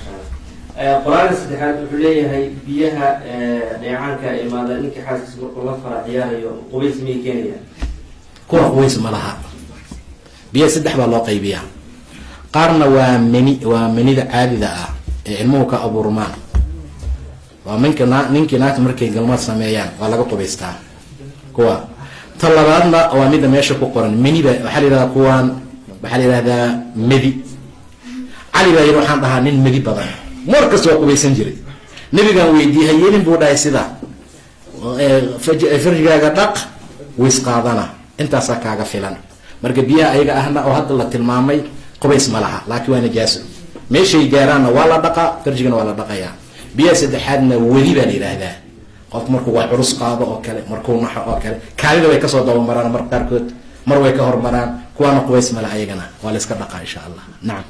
Maasha Allah. Qoraalka saddexaad wuxuu leeyahay: biyaha dheecaanka imaada ninka xaaskiisa markuu la fara ciyaarayo, qubays miyay keenayaan? Kuwa qubays ma laha. Biyaha saddex baa loo qaybiyaa. Qaarna waa meni, waa menida caadida ah ee ilmuhu ka abuurmaan. Waa minka ninkii naagta markay galmaad sameeyaan, waa laga qubaystaa kuwa. Ta labaadna waa midda meesha ku qoran, meniba waxaa la yihahdaa. Kuwaan waxaa la yihahdaa medi. Cali baa yidhi: "Waxaan dhahaa nin medi badan, mar kasta waa qubaysan jiray. Nabigaan weydiiyey, ha yeelin buu dhahay. Sidaa farjigaaga dhaq, ways qaadana, intaasaa kaaga filan." Marka biyaha ayaga ahna oo hadda la tilmaamay qubays ma laha, laakiin waa najaaso. Meeshay gaaraanna waa la dhaqaa, farjigana waa la dhaqayaa. Biyaha saddexaadna weli baa la yidhaahdaa. Qofku markuu wax culus qaado oo kale, markuu naxo oo kale, kaadida way kasoo dabamaraan mar qaarkood, mar way ka hormaraan. Kuwaana qubays male, ayagana waa la iska dhaqaa, insha Allah. Nacam.